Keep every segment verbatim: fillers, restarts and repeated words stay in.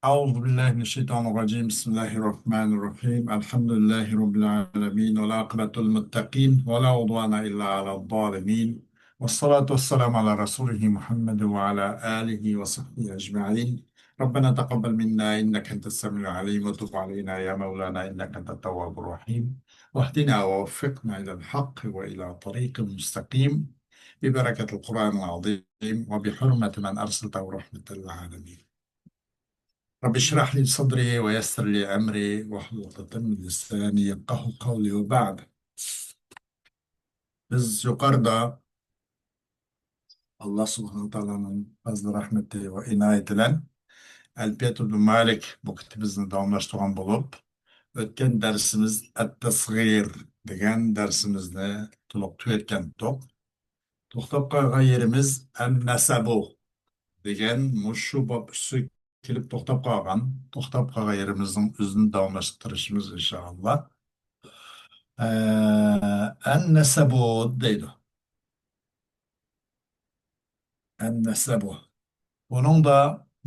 أعوذ بالله من الشيطان الرجيم. بسم الله الرحمن الرحيم. الحمد لله رب العالمين، والعاقبة للمتقين، ولا عدوان إلا على الظالمين، والصلاة والسلام على رسوله محمد وعلى آله وصحبه أجمعين. ربنا تقبل منا إنك أنت السميع العليم، وتب علينا يا مولانا إنك أنت التواب الرحيم، واهدنا ووفقنا إلى الحق وإلى طريق مستقيم، ببركة القرآن العظيم وبحرمة من أرسلته رحمة للعالمين. رب اشرح لي صدري ويسر لي أمري واحلل عقدة من لساني يفقهوا قولي وبعد. بىز يۇقىرىدا ئاللا سۇبھانەھۇ ۋە تائالانىڭ پەزلى رەھمىتى ۋە ئىنايىتى بىلەن ئەلپىيەت ئىبن مالىك بۇ كىتابىمىزنى داۋاملاشتۇرغان بولۇپ، ئۆتكەن دەرسىمىز ئەت-تەسغىر دېگەن دەرسىمىزنى تولۇق تۈگەتكەنتۇق. توختاپ قالغان يېرىمىز ئەن-نەسەبۇ دېگەن مۇشۇ باب ئۈستىگە كېلىپ توختاپ قالغان، توختاپ قالغان يېرىمىزنىڭ ئۆزىنى داۋاملاشتۇرۇشىمىز ئىنشائاللا. ئە، ئەن-نەسەبۇ دەيدۇ. ئەن-نەسەبۇ. بۇنىڭدا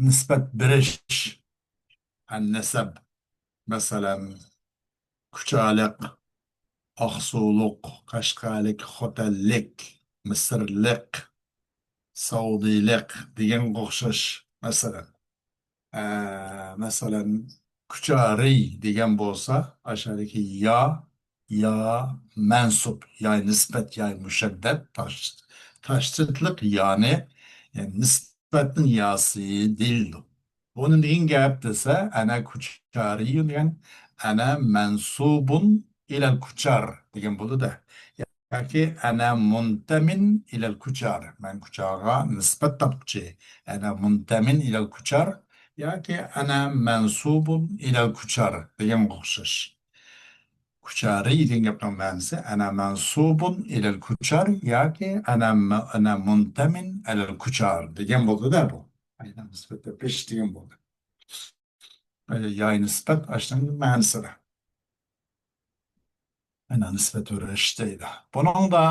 نىسبەت بېرىش. ئەن-نەسەب. مەسىلەن، كۇچالىق، ئاقسۇلۇق، قەشقەرلىك، خوتەنلىك، مىسىرلىق، سەئۇدىلىق دېگەنگە ئوخشاش. مەسىلەن، ئە، مەسىلەن، كۇچارىي دېگەن بولسا، ئاشۇدىكى يا، يا مەنسۇب، يا نىسبەت، يا مۇشەددەت، تاش-، تاشدىدلىق يانى، يەنى نىسبەتنىڭ ياسى دېيىلىدۇ. بۇ نېمە دېگەن گەپ دېسە، ئەنە كۇچارىيۇن دېگەن، ئەنە مەنسۇبۇن ئىلەل كۇچار دېگەن بولىدۇ. ياكى ئەنە مۇنتەمىن ئىلەل كۇچار، مەن كۇچارغا نىسبەت تاپقۇچى. ئەنە مۇنتەمىن ئىلەل كۇچار ياكى ئەنە مەنسۇبۇن ئىلەل كۇچار دېگەنگە ئوخشاش. كۇچارىي دېگەن گەپنىڭ مەنىسى ئەنە مەنسۇبۇن ئىلەل كۇچار ياكى ئەنە مە-، ئەنە مۇنتەمىن ئەلەل كۇچار دېگەن بولدى-دە بۇ. ئەنە نىسبەت بېرىش دېگەن بولدى. ياي نىسبەت ئاشۇنىڭ مەنىسىدە. ئەنە نىسبەت بېرىش دەيدۇ. بۇنىڭدا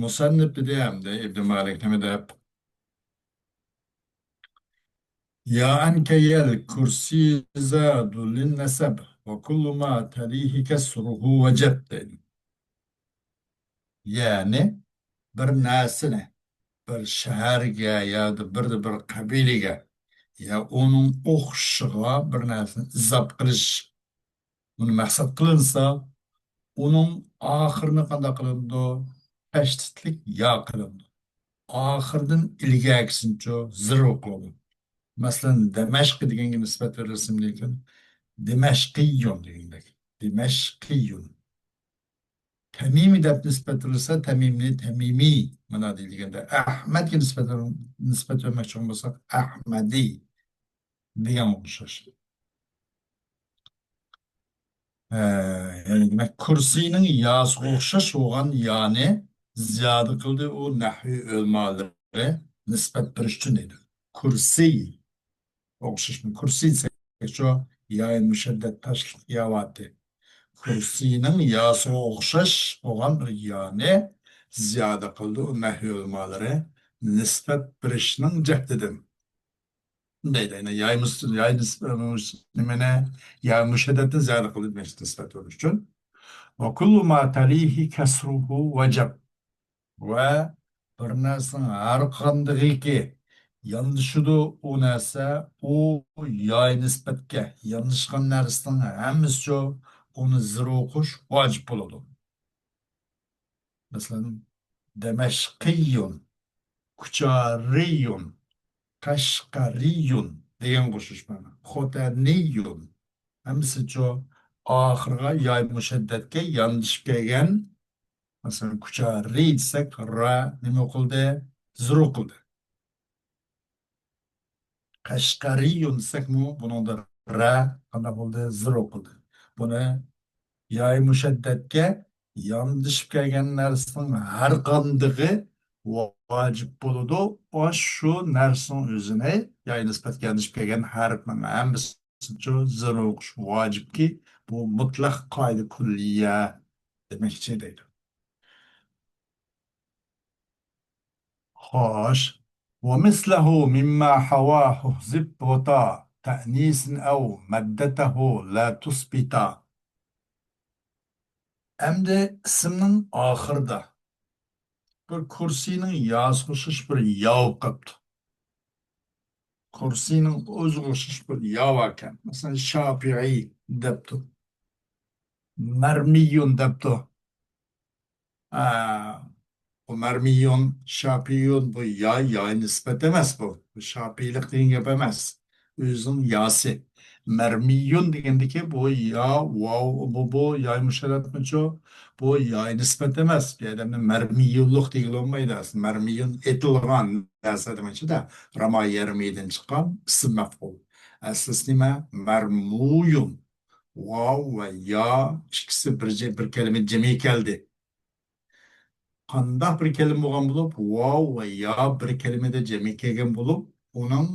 مۇسەننىپ دېدى ھەمدە ئىبن مالىك نېمە دەپ؟ يا ئەن كەيەل كۇرسى زادۇ لىن نەسەب ۋە كۇللۇ ما تەلىھى كەسرۇھۇ ۋەجەب دەيدۇ. يەنى بىر نەرسىنى، بىر شەھەرگە ياكى بىر، بىر قەبىلىگە يا ئۇنىڭ ئوخشىشىغا بىر نەرسىنى ئىزاپ قىلىش، بۇنى مەقسەت قىلىنسا، ئۇنىڭ ئاخىرىنى قانداق قىلىنىدۇ؟ تەشدىدلىك يا قىلىنىدۇ. ئاخىرىدىن ئىلگەركىسىنىچۇ زىرۋا قىلىدۇ. مەسىلەن، دەمەشقى دېگەنگە نىسبەت بېرىلسىمۇ لېكىن، دىمەشقىيۇن دېگەندەك. دىمەشقىيۇن. تەمىمى دەپ نىسبەت بېرىلسە، تەمىمنى تەمىمىي مانا دېگەندە، ئەھمەدكە نىسبەت، نىسبەت بەرمەكچى بولساق، ئەھمەدىي دېگەنگە ئوخشاش. ئە، يەنى دېمەك، كۇرسىينىڭ ياسىغا ئوخشاش بولغان يانى زىيادە قىلدى ئۇ نەھۋىي ئۆلىمالىرى نىسبەت بېرىش ئۈچۈن دەيدۇ. كۇرسىي. ئوخشاشمۇ؟ كۇرسىي دېسەكچۇ، ياي مۇشەددەت تاشلىق يا ۋاتى. كۇرسىينىڭ ياسىغا ئوخشاش بولغان بىر يانى زىيادە قىلدى ئۇ نەھۋىي ئۆلىمالىرى نىسبەت بېرىشنىڭ جەھىتىدىن. دەيدۇ. يەنى ياي مۇس-، ياي نىس-، نېمىنى، ياي مۇشەددەتنى زىيادە قىلدى دېمەكچى نىسبەت بېرىش ئۈچۈن. ۋە كۇللۇ ما تەلىھى كەسرۇھۇ ۋەجەب. ۋە بىر نەرسىنىڭ ھەر قاندىقىكى ياندىشىدۇ، ئۇ نەرسە، ئۇ ياي نىسبەتكە ياندىشقان نەرسىنىڭ ھەممىسىچۇ ئۇنى زىرۋا ئوقۇش ۋاجىپ بولىدۇ. مەسىلەن، دەمەشقىيۇن، كۇچارىيۇن، قەشقەرىيۇن دېگەن قوشۇش مانا. خوتەنىيۇن. ھەممىسىچۇ ئاخىرىغا ياي مۇشەددەتكە ياندىشىپ كەلگەن. مەسىلەن، كۇچارىي دېسەك، را نېمە ئوقۇلدى؟ زىرۋا ئوقۇلدى. قەشقەرىيۇن دېسەكمۇ، بۇنىڭدا رە قانداق بولدى؟ زىرۋا ئوقۇلدى. بۇنى ياي مۇشەددەتكە ياندىشىپ كەلگەن نەرسىنىڭ ھەر قاندىقى ۋاجىپ بولىدۇ. ئاشۇ نەرسىنىڭ ئۆزىنى، ياي نىسبەتكە ياندىشىپ كەلگەن ھەرپنىڭ ھەممىسىچۇ زىرۋا ئوقۇش ۋاجىپكى، بۇ مۇتلەق قائىدە كۇللىيە دېمەكچى دەيدۇ. خوش. ومثله مما حواه احذف وطا تەئنىسىن ئەۋ مەددەتەھۇ لا تۇسبىتا. ئەمدى ئىسىمنىڭ ئاخىرىدا بىر كۇرسىنىڭ ياسىغا ئوخشاش بىر يا بولۇپ قاپتۇ. كۇرسىنىڭ ئۆزىگە ئوخشاش بىر يا باركەن. مەسىلەن، شاپىئىي دەپتۇ. مەرمىيۇن دەپتۇ. ئە، بۇ مەرمىيۇن، شاپىيۇن، بۇ يا، يا نىسبەت ئەمەس بۇ. بۇ شاپىيلىق دېگەن گەپ ئەمەس. ئۆزىنىڭ ياسى. مەرمىيۇن دېگەندىكى بۇ يا، ۋاۋ، بۇ، بۇ ياي مۇشەررەپمىچۇ؟ بۇ ياي نىسبەت ئەمەس. بۇ ئادەمنى مەرمىيۇنلۇق دېگىلى بولمايدۇ. مەرمىيۇن ئېتىلغان نەرسە دېمەكچىدە. راما يەرمىدىن چىققان ئىسىم مەفئۇل. ئەسلىسى نېمە؟ مەرمۇيۇن. ۋاۋ ۋە يا ئىككىسى بىر جە-، بىر كەلىمە جەمئىي كەلدى. قانداق بىر كەلىمە بولغان بولۇپ، ۋاۋ ۋە يا بىر كەلىمىدە جەمئىي كەلگەن بولۇپ، ئۇنىڭ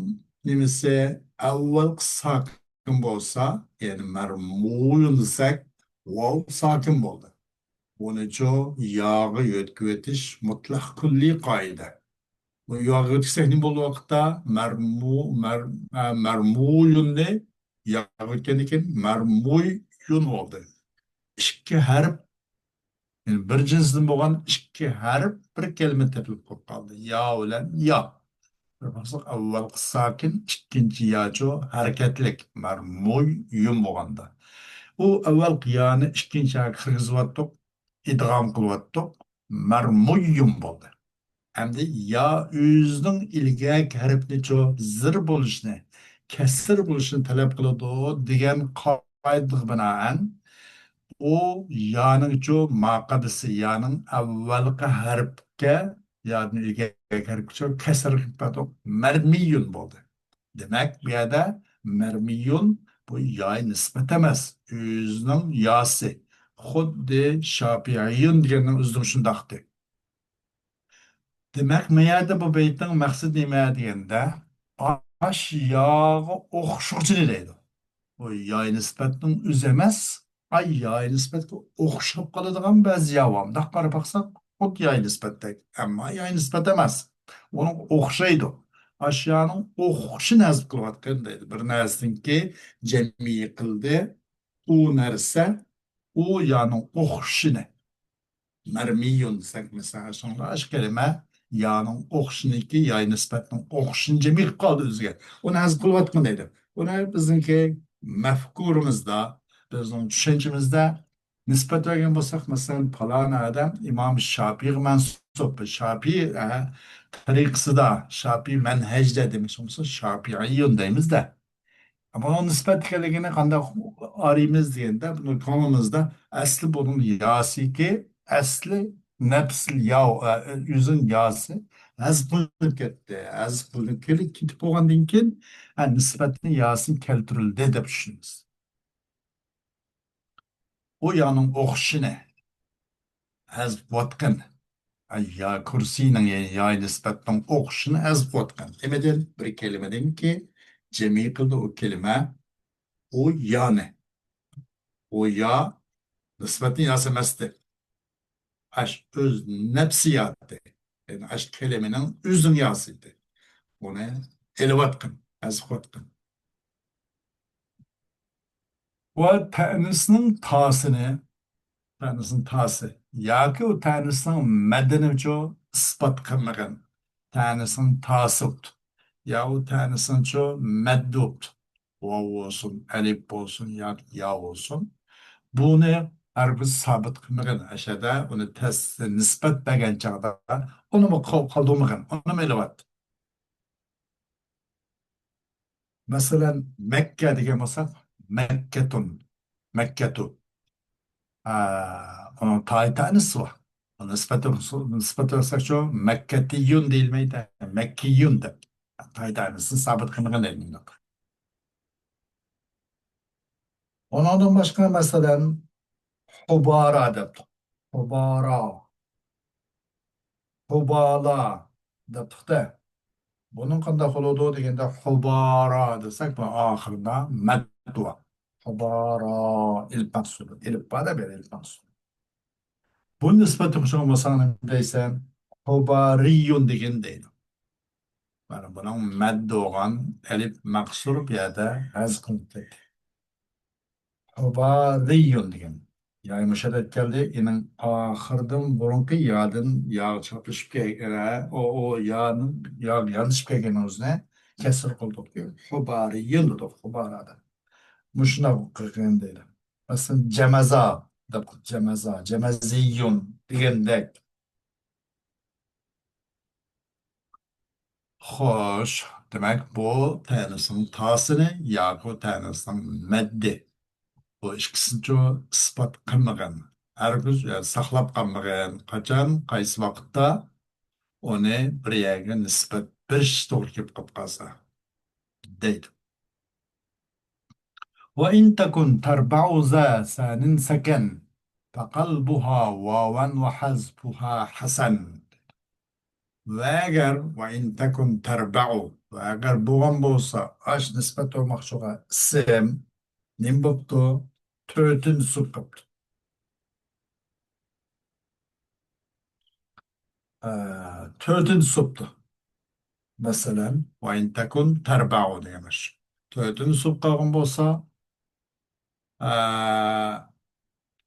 نېمىسى ئەۋۋەلقى ساكىن بولسا، يەنى مەرمۇيۇن دېسەك، ۋاۋ ساكىن بولدى. بۇنىچۇ ياغا يۆتكىۋېتىش مۇتلەق كۈللىي قائىدە. بۇ ياغا يۆتكىسەك نېمە بولدى ۋاقىتتا؟ مەرمۇ-، مەر-، ئە، مەرمۇيۇننى ياغا يۆتكەندىن كېيىن مەرمۇيۇن بولدى. ئىككى ھەرپ، يەنى بىر جىنستىن بولغان ئىككى ھەرپ بىر كەلىمە تېپىلىپ قالدى. يا بىلەن يا. بىر بولسا ئەۋۋەلقى ساكىن، ئىككىنچى ياچۇ ھەرىكەتلىك، مەرمۇيۇن بولغاندا. ئۇ ئەۋۋەلقى يانى ئىككىنچى ياغا كىرگۈزۈۋەتتۇق، ئىدغام قىلىۋەتتۇق، مەرمۇيۇن بولدى. ئەمدى يا ئۆزىنىڭ ئىلگەركى ھەرپىنىچۇ زىر بولۇشنى، كەسىر بولۇشنى تەلەپ قىلىدۇ دېگەن قائىدىگە بىنائەن، ئۇ يانىڭچۇ ماقەدىسى، يانىڭ ئەۋۋەلقى ھەرپكە، يادىن ئىلگەركى ھەرپكىچۇ كەسىر قىلىپ بەردۇق، مەرمىيۇن بولدى. دېمەك، بۇ يەردە مەرمىيۇن بۇ ياي نىسبەت ئەمەس، ئۆزىنىڭ ياسى. خۇددى شاپىئىيۇن دېگەننىڭ ئۆزىدىمۇ شۇنداقتى. دېمەك، ما يەردە بۇ بەيتنىڭ مەقسىتى نېمە دېگەندە، ئاش ياغا ئوخشىغۇچىنى دەيدۇ. بۇ ياي نىسبەتنىڭ ئۆزى ئەمەس، ئاي ياي نىسبەتكە ئوخشاپ قالىدىغان بەزى يا بار. مۇنداق قاراپ باقساق، خۇددى ياي نىسبەتتەك، ئەمما ياي نىسبەت ئەمەس. ئۇنىڭغا ئوخشايدۇ. ئاشۇ يانىڭ ئوخشىشىنى ھەزىپ قىلىۋاتقىن دەيدۇ. بىر نەرسىنىڭكى جەمئىي قىلدى. ئۇ نەرسە، ئۇ يانىڭ ئوخشىشىنى. مەرمىيۇن دېسەك، مەسىلەن، شۇڭلار ئاشۇ كەلىمە يانىڭ ئوخشىشىنىڭكى، ياي نىسبەتنىڭ ئوخشىشىنى جەمئىي قىلىپ قالدى ئۆزىگە. ئۇنى ھەزىپ قىلىۋاتقىن دەيدۇ. ئۇنى بىزنىڭكى مەفكۇرىمىزدا، بىزنىڭ چۈشەنچىمىزدە نىسبەت بەرگەن بولساق، مەسىلەن، پالان ئادەم ئىمام شاپىيغا مەنسۇپ، شاپىي، ئە، تەرىقىسىدا، شاپىي مەنھەجدە دېمەكچى بولسا، شاپىئىيۇن دەيمىز-دە. بۇنىڭ نىسبەت ئىكەنلىكىنى قانداق ئايرىيمىز دېگەندە، بۇنى كۆڭلىمىزدە ئەسلى بۇنىڭ ياسىكى، ئەسلى نەپسىل ياۋ، ئە، ئۆزىنىڭ ياسى ھەزىپ قىلىنىپ كەتتى. ھەزىپ قىلىنىپ كېلىپ، كېتىپ بولغاندىن كېيىن، ئە، نىسبەتنىڭ ياسى كەلتۈرۈلدى دەپ چۈشىنىمىز. ئۇ يانىڭ ئوخشىشىنى ھەزىپ قىلىۋاتقىن. ئە، يا كۇرسىنىڭ يا، يا نىسبەتنىڭ ئوخشىشىنى ھەزىپ قىلىۋاتقىن. نېمىدىن؟ بىر كەلىمىدىنكى جەمئىي قىلدى ئۇ كەلىمە. ئۇ يانى. ئۇ يا نىسبەتنىڭ ياسى ئەمەستى. ئاش ئۆز نەپسىياتى. يەنى ئاش كەلىمىنىڭ ئۆزىنىڭ ياسى ئىدى. ئۇنى ئېلىۋاتقىن، ھەزىپ قىلىۋاتقىن. ۋە تەنىسنىڭ تاسىنى، تەنىسنىڭ تاسى ياكى ئۇ تەنىسنىڭ مەددىنىچۇ ئىسپات قىلمىغىن. تەنىسنىڭ تاسى بوپتۇ. يا ئۇ تەنىسنىڭچۇ مەددى بوپتۇ. ۋاۋ بولسۇن، ئەلىپ بولسۇن ياكى يا بولسۇن. بۇنى ھەرگىز سابىت قىلمىغىن. ئەشەدە ئۇنى تەس-، نىسبەت بەرگەن چاغدا ئۇنىمۇ قال-، قالدۇرمىغىن. ئۇنىمۇ ئېلىۋەت. مەسىلەن، مەككە دېگەن بولساق، مەككەتۇن، مەككەتۇ. ئا، ئۇنىڭ تاي تەنىسى بار. نىسبەت، نىسبەت بەرسەكچۇ، مەككەتىيۇن دېيىلمەيدۇ، مەككىيۇن دەپ. تاي تەنىسىنى سابىت قىلمىغان دەيمەن. ئۇنىڭدىن باشقا، مەسىلەن، خۇبارا دەپتۇ. خۇبارا. خۇبالا دەپتۇ-دە. بۇنىڭ قانداق بولىدۇ دېگەندە، خۇبارا دېسەك، بۇ ئاخىرىدا مەد بار. خۇبارا، ئېلىپ مەقسۇدى. ئېلىپ بار دەپ، ئېلىپ مەقسۇدى. بۇ نىسبەتنى قوشۇڭ بولساڭ نېمە دەيسەن؟ خۇبارىيۇن دېگىن دەيدۇ. مانا بۇنىڭ مەددى بولغان ئەلىپ مەقسۇر بۇ يەردە ھەزىپ قىلىنىپ كەتتى. خۇبارىيۇن دېگەن. يا مۇشۇ يەردە كەلدى. ئىنىڭ ئاخىرىدىن بۇرۇنقى يادىن ياغا چىقىپ كەلگەن، ئۇ، ئۇ يانىڭ، ياغا يانىشىپ كەلگەن ئۆزىنى كەسىر قىلدۇق. خۇبارىيۇن دېدۇق، خۇبارا دەپ. مۇشۇنداق قىلغان دەيدۇ. مەسىلەن، جەمەزا دەپ، جەمەزا، جەمەزىيۇن دېگەندەك. خوش، دېمەك، بۇ تەنىسنىڭ تاسىنى ياكى تەنىسنىڭ مەددى. بۇ ئىككىسىنىچۇ ئىسپات قىلمىغان. ھەرگىز ساقلاپ قالمىغان. قاچان، قايسى ۋاقىتتا ئۇنى بىر يەرگە نىسبەت بېرىش توغرا كېلىپ قالىپ قالسا، دەيدۇ. وإن تكن تربع ذا ثان سكن فقلبها واوا وحذفها حسن. ۋە ئەگەر، وإن تكن تربع، ۋە ئەگەر بولغان بولسا، ئاش نىسبەت بولماقچىغا ئىسىم، نېمە بوپتۇ؟ تۆتىنچى سوپقا قاپتۇ. ئە، تۆتىنچى سوپتا. مەسىلەن، وإن تكن تربع دېگەن ئاشۇ. تۆتىنچى سوپ قالغان بولسا، ئە،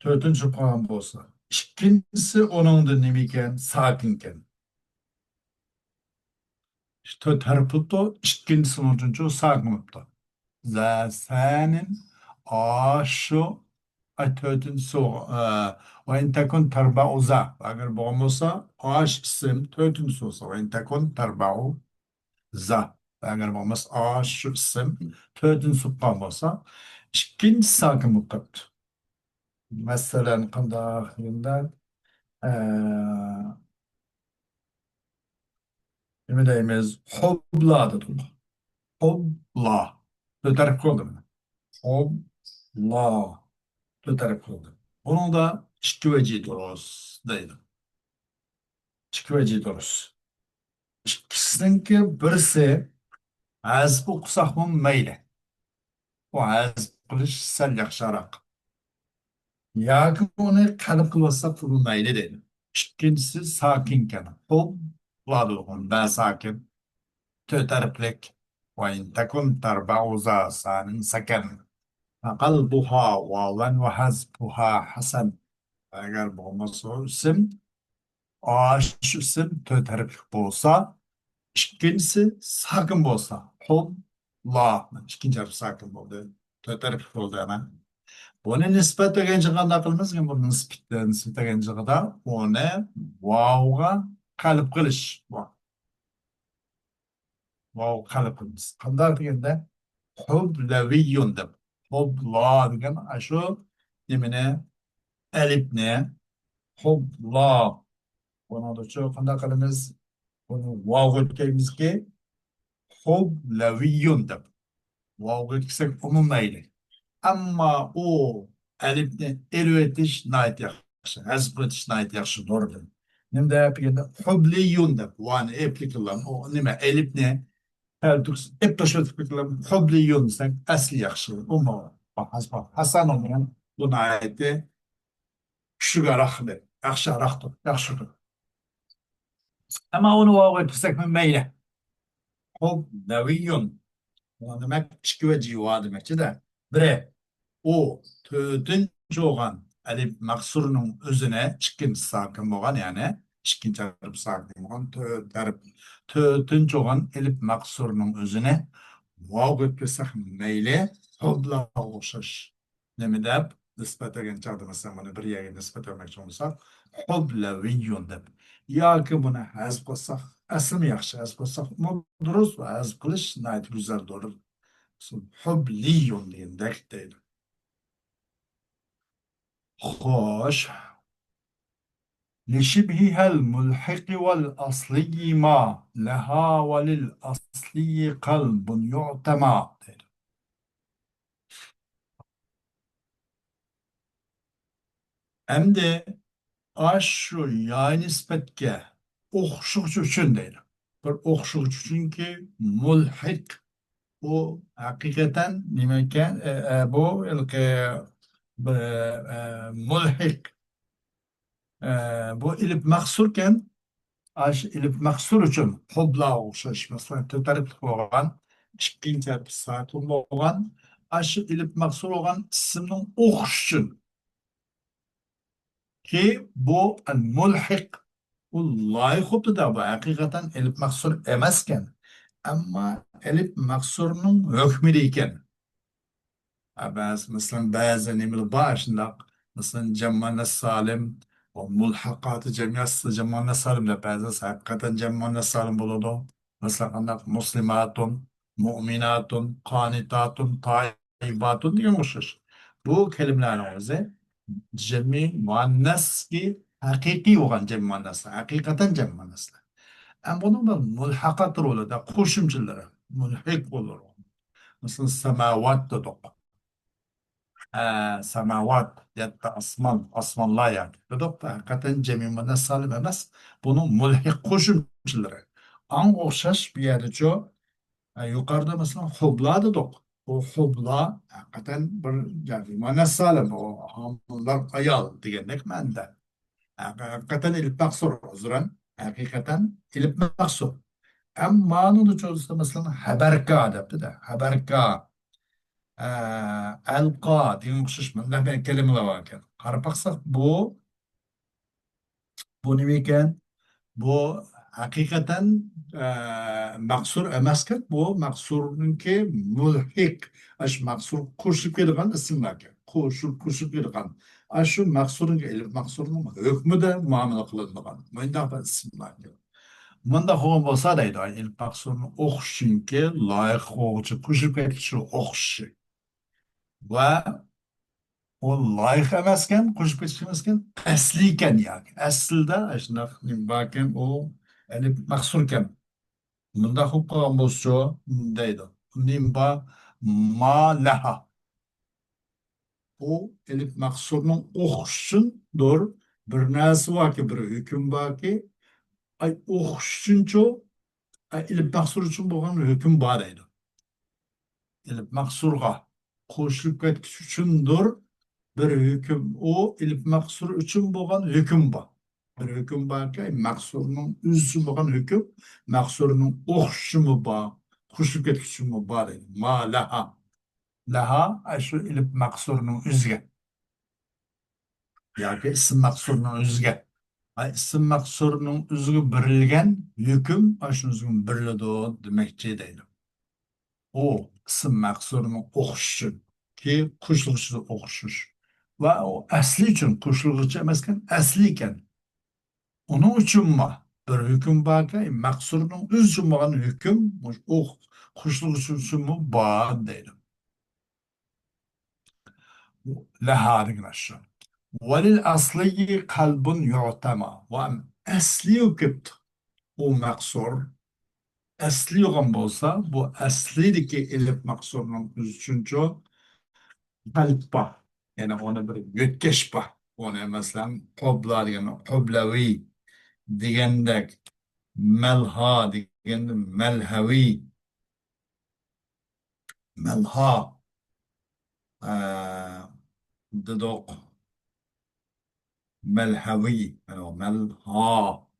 تۆتىنچى سوپ قالغان بولسا، ئىككىنچىسى ئۇنىڭدا نېمە ئىكەن؟ ساكىن ئىكەن. تۆت ھەرپ بوپتۇ، ئىككىنچىسىنىڭ ئۈچىنچى ساكىن بوپتۇ. ذا ثان، ئاشۇ، ئاي، تۆتىنچىسى، ئە، وإن تكن تربع ذا. ئەگەر بولغان بولسا، ئاش ئىسىم تۆتىنچىسى بولسا، وإن تكن تربع ذا. ئەگەر بولمىسا، ئاشۇ ئىسىم تۆتىنچىسى بولغان بولسا، ئىككىنچى ساكىن بولۇپ قاپتۇ. مەسىلەن، قانداق دېگەندە، ئە، نېمە دەيمىز؟ خوبلا دېدۇق. خوبلا. تۆت ھەرپ قىلدىم. خوبلا. تۆت ھەرپ قىلدىم. بۇنىڭدا ئىككى ۋەجى دۇرۇس دەيدۇ. ئىككى ۋەجى دۇرۇس. ئىككىسىنىڭكى بىرسى ھەزىپ ئوقۇساقمۇ مەيلى. ئۇ ھەزىپ قىلىش سەل ياخشىراق. ياكى ئۇنى قەلب قىلىۋاتساق، بۇ مەيلى دەيدۇ. ئىككىنچىسى ساكىنكەن. خوبلا دېدۇق، بە ساكىن. تۆت ھەرپلىك. وإن تكن تربع ذا ثان سكن فقلبها واوا وحذفها حسن. ئەگەر بولمىسا ئىسىم، ئاشۇ ئىسىم تۆت ھەرپلىك بولسا، ئىككىنچىسى ساكىن بولسا، خوبلا، ئىككىنچى ھەرپ ساكىن بولدى. تۆت ھەرپلىك بولدى ئەمە. بۇنى نىسبەتلىگەن چېغىدا قانداق قىلىمىز؟ بۇنى نىسبەت-، نىسبەتلىگەن چېغىدا ئۇنى ۋاۋغا قەلب قىلىش. ۋاۋ. ۋاۋ قەلب قىلىمىز. قانداق دېگەندە، خوبلەۋىيۇن دەپ. خوبلا دېگەن ئاشۇ نېمىنى؟ ئەلىپنى. خوبلا. بۇنىڭدىچۇ قانداق قىلىمىز؟ بۇنى ۋاۋغا ئۆتكەيمىزكى، خوبلەۋىيۇن دەپ. ۋاۋغا ئۆتكۈزسەك ئۇمۇ مەيلى. ئەمما ئۇ ئەلىپنى ئېلىۋېتىش ناھايىتى ياخشى، ھەزىپ قىلىۋېتىش ناھايىتى ياخشى نورمىدىن. نېمە دەپ دېگەندە، خوبلىيۇن دەپ، ۋانى ئېلىپ كېلىڭلار، ئۇ نېمە، ئەلىپنى تەلتۈكسىز ئېلىپ تاشلىۋېتىپ كېلىڭلار، خوبلىيۇن دېسەك، ئەسلى ياخشى. ئۇمۇ ھەسەن بولمىغان، بۇ ناھايىتى كۈچلۈكرەك، ياخشىراقتۇر، ياخشىدۇر. ئەمما ئۇنى ۋاۋغا ئۆتكۈزسەكمۇ مەيلى. خوبلەۋىيۇن. بۇنىڭ دېمەك، ئىككى ۋەجى بار دېمەكچىدە. بىرى، ئۇ تۆتىنچى بولغان ئەلىپ مەقسۇرنىڭ ئۆزىنى، ئىككىنچى ساكىن بولغان، يەنى ئىككىنچى ھەرپ ساكىن بولغان، تۆت ھەرپ، تۆتىنچى بولغان ئەلىپ مەقسۇرنىڭ ئۆزىنى ۋاۋغا ئۆتكۈزسەك مەيلى، خوبلاغا ئوخشاش. نېمە دەپ نىسبەتلىگەن چاغدا، مەسىلەن، بۇنى بىر يەرگە نىسبەتلىمەكچى بولساق، خوبلەۋىيۇن دەپ. ياكى بۇنى ھەزىپ قىلساق، ئەسلىمۇ ياخشى، ھەزىپ قىلساق، ئۇمۇ دۇرۇس، ھەزىپ قىلىش ناھايىتى گۈزەلدۇر. خوبلىيۇن دېگەندەك دەيدۇ. خوش. لشبهها الملحق والأصلي ما لها وللأصلي قلب يعتمى دەيدۇ. ئەمدى ئاشۇ ياي نىسبەتكە ئوخشىغۇچى ئۈچۈن دەيدۇ. بىر ئوخشىغۇچى ئۈچۈنكى مۇلھىق، بۇ ھەقىقەتەن نېمە ئىكەن؟ ئە، ئە، بۇ ھېلىقى بىر، ئە، مۇلھىق. ئە، بۇ ئېلىپ مەقسۇركەن. ئاشۇ ئېلىپ مەقسۇر ئۈچۈن قۇبلاغا ئوخشاش، مەسىلەن، تۆت ھەرپلىك بولغان، ئىككىنچى ھەرپى ساكىن بولغان، ئاشۇ ئېلىپ مەقسۇر بولغان ئىسىمنىڭ ئوخشىشى ئۈچۈن. كى بۇ مۇلھىق، ئۇ لايىق بوپتۇ-دە، بۇ ھەقىقەتەن ئېلىپ مەقسۇر ئەمەسكەن. ئەمما ئېلىپ مەقسۇرنىڭ ھۆكمىدە ئىكەن. ھە، بەزى، مەسىلەن، بەزى نېمىلەر بار شۇنداق. مەسىلەن، جەم مۇئەننەس سالىم، ئۇ مۇلھەقاتى جەمئىيەتسىز جەم مۇئەننەس سالىم دەپ بەزى ھەقىقەتەن جەم مۇئەننەس سالىم بولىدۇ. مەسىلەن، قانداق؟ مۇسلىماتۇن، مۇئمىناتۇن، قانىتاتۇن، تايىباتۇن دېگەن ئوخشاش. بۇ كەلىمىلەرنىڭ ئۆزى جەمئىي مۇئەننەسكى ھەقىقىي بولغان جەمئىي مۇئەننەسلەر، ھەقىقەتەن جەمئىي مۇئەننەسلەر. ئەمما بۇنىڭ بىر مۇلھەقات رولىدا قوشۇمچىلىرى، مۇلھىق بولۇر. مەسىلەن، ساماۋات دېدۇق. ئە، ساماۋات، يەتتە ئاسمان، ئاسمانلار ياكى دېدۇق. ھەقىقەتەن جەمئىي مۇئەننەس سالىم ئەمەس. بۇنىڭ مۇلھىق قوشۇمچىلىرى. ئاڭ ئوخشاش بۇ يەردىچۇ، ئە، يۇقىرىدا مەسىلەن، خۇبلا دېدۇق. بۇ خۇبلا ھەقىقەتەن بىر جەمئىي مۇئەننەس سالىم. ئۇ ھامىلىدار ئايال دېگەندەك مەنىدە. ھەقىقەتەن ئېلىپ مەقسۇر، ئۇزرەن، ھەقىقەتەن ئېلىپ مەقسۇر. ئەمما مانىدا چۈشۈرسە، مەسىلەن، خەبەركا دەپتۇ-دە، خەبەركا، ئە، ئەلقا دېگەن ئوخشاش مۇنداق بىر كەلىمىلەر بار ئىكەن. قاراپ باقساق، بۇ، بۇ نېمە ئىكەن؟ بۇ ھەقىقەتەن، ئە، مەقسۇر ئەمەسكەن، بۇ مەقسۇرنىڭكى مۇلھىق، ئاشۇ مەقسۇر قوشۇلۇپ كېلىدىغان ئىسىملاركەن. قوشۇلۇپ، قوشۇلۇپ كېلىدىغان. ئاشۇ مەقسۇرنىڭ، ئېلىپ مەقسۇرنىڭ ھۆكمىدە مۇئامىلە قىلىنىدىغان مۇنداق بىر ئىسىملاركەن. مۇنداق بولغان بولسا دەيدۇ، ئېلىپ مەقسۇرنىڭ ئوخشىشىنكى لايىق بولغۇچى قوشۇلۇپ كەتكۈچى ئوخشىشى. ۋە ئۇ لايىق ئەمەسكەن، قوشۇپ كېتىش ئەمەسكەن، ئەسلىيكەن ياكى. ئەسلىدە ئاشۇنداق نېمە باركەن، ئۇ ئېلىپ مەقسۇركەن. مۇنداق بولۇپ قالغان بولسىچۇ دەيدۇ. نېمە بار؟ ما لەھا. ئۇ ئېلىپ مەقسۇرنىڭ ئوخشىشىچۇندۇر. بىر نەرسە باركى، بىر ھۆكۈم باركى، ئاي، ئوخشىشىچۇنچۇ، ئاي، ئېلىپ مەقسۇر ئۈچۈن بولغان ھۆكۈم بار دەيدۇ. ئېلىپ مەقسۇرغا قوشۇلۇپ كەتكۈچى ئۈچۈندۇر بىر ھۆكۈم. ئۇ ئېلىپ مەقسۇر ئۈچۈن بولغان ھۆكۈم بار. بىر ھۆكۈم باركى، مەقسۇرنىڭ ئۆزى ئۈچۈن بولغان ھۆكۈم، مەقسۇرنىڭ ئوخشىشىمۇ بار، قوشۇلۇپ كەتكۈچىمۇ بار دەيدۇ. ما لەھا. لەھا، ئاشۇ ئېلىپ مەقسۇرنىڭ ئۆزىگە. ياكى ئىسىم مەقسۇرنىڭ ئۆزىگە. ئاي، ئىسىم مەقسۇرنىڭ ئۆزىگە بېرىلگەن ھۆكۈم ئاشۇنىڭ ئۆزىگە بېرىلىدۇ دېمەكچى دەيدۇ. ئۇ ئىسىم مەقسۇرنىڭ ئوخشىشى، كى قوشۇلغۇچىدا ئوخشىشىش. ۋە ئۇ ئەسلى ئۈچۈن قوشۇلغۇچى ئەمەسكەن، ئەسلى ئىكەن. ئۇنىڭ ئۈچۈنمۇ بىر ھۆكۈم باركى، مەقسۇرنىڭ ئۆزى ئۈچۈن بولغان ھۆكۈم، مۇش-، ئۇ قوشۇلغۇچى ئۈچۈنمۇ بار دەيدۇ. لەھا دېگىنى شۇ. ۋەلىل ئەسلىي قەلبۇن يۇتەما. ۋە ئەسلى ئۇ كېپتۇ. ئۇ مەقسۇر. ئەسلى بولغان بولسا، بۇ ئەسلىدىكى ئېلىپ مەقسۇرنىڭ ئۆزى ئۈچۈنچۇ قەلب بار. يەنى ئۇنى بىر يۆتكەش بار. ئۇنى مەسىلەن، قۇبلا دېگەن، قۇبلەۋى دېگەندەك، مەلھا دېگەندە مەلھەۋى. مەلھا، ئە، دېدۇق. مەلھەۋى، مەلھا.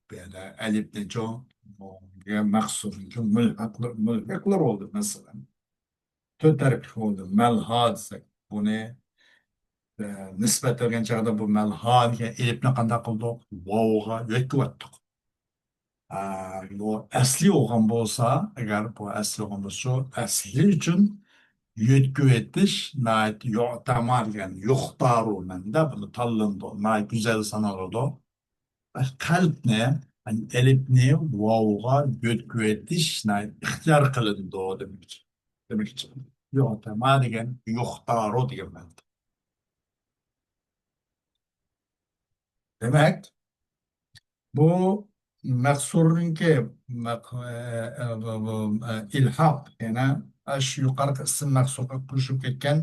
بۇ يەردە ئەلىپنىچۇ، مەقسۇرنىڭكى مۇلھەقلىرى، مۇلھەقلىرى بولدى، مەسىلەن. تۆت ھەرپلىك بولدى. مەلھا دېسەك، بۇنى، ئە، نىسبەت بەرگەن چاغدا بۇ مەلھا دېگەن ئېلىپنى قانداق قىلدۇق؟ ۋاۋغا يۆتكىۋەتتۇق. ئە، بۇ ئەسلى بولغان بولسا، ئەگەر بۇ ئەسلى بولغان بولسا، شۇ ئەسلى ئۈچۈن يۆتكىۋېتىش ناھايىتى يۇتەما دېگەن، يۇختارۇ مەنىدە بۇنى تاللىنىدۇ، ناھايىتى گۈزەل سانىلىدۇ. قەلبنى، يەنى ئەلىپنى ۋاۋغا يۆتكىۋېتىش ناھايىتى ئىختىيار قىلىنىدۇ دېمەكچى. دېمەكچى. يۇتەما دېگەن يۇختارۇ دېگەن مەنىدە. دېمەك، بۇ مەقسۇرنىڭكى مەق-، ئە، ئە، بۇ، بۇ، ئە، ئىلھاق، يەنى ئاشۇ يۇقىرىقى ئىسىم مەقسۇرغا قوشۇلۇپ كەتكەن